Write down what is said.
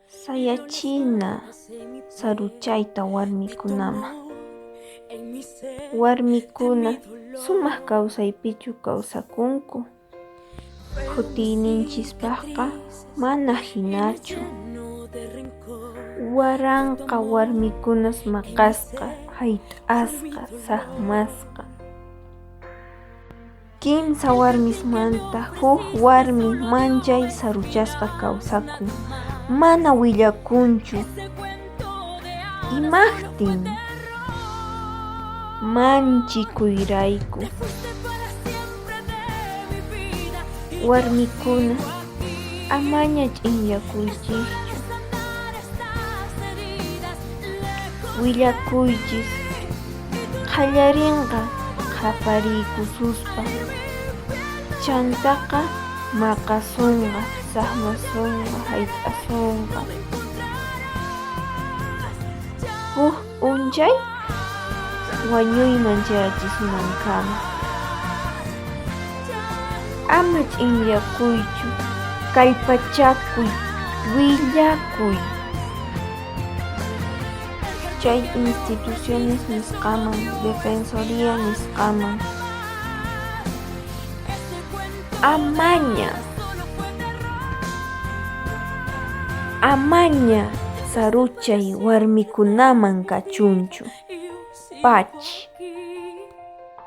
Sayachina saruchayta warmikunaman. Warmikuna sumaq kawsaypichu kawsakunku? Phutiyninchispaqqa mana hinachu. 1000 warmikunas maqasqa, hayt'asqa, saqmasqa. Kimsa warmismanta huk warmi manchay saruchasqa kawsakun, mana willakunchu. Imaqtin? Manchikuyrayku. Warmikuna amaña ch'inyakuychischu. Willakuychis, qallarinqa qapariykususpa, chantaqa maqasunqa, saqmasunqa, hayt'asunqa. Huk p'unchay wañuyman chayachisunankama. Ama ch'inyakuychu, kallpachakuy, willakuy. Chay instituciones nisqaman, defensoría nisqaman. Amaña, amaña saruchay warmikunaman kachunchu. Pachi.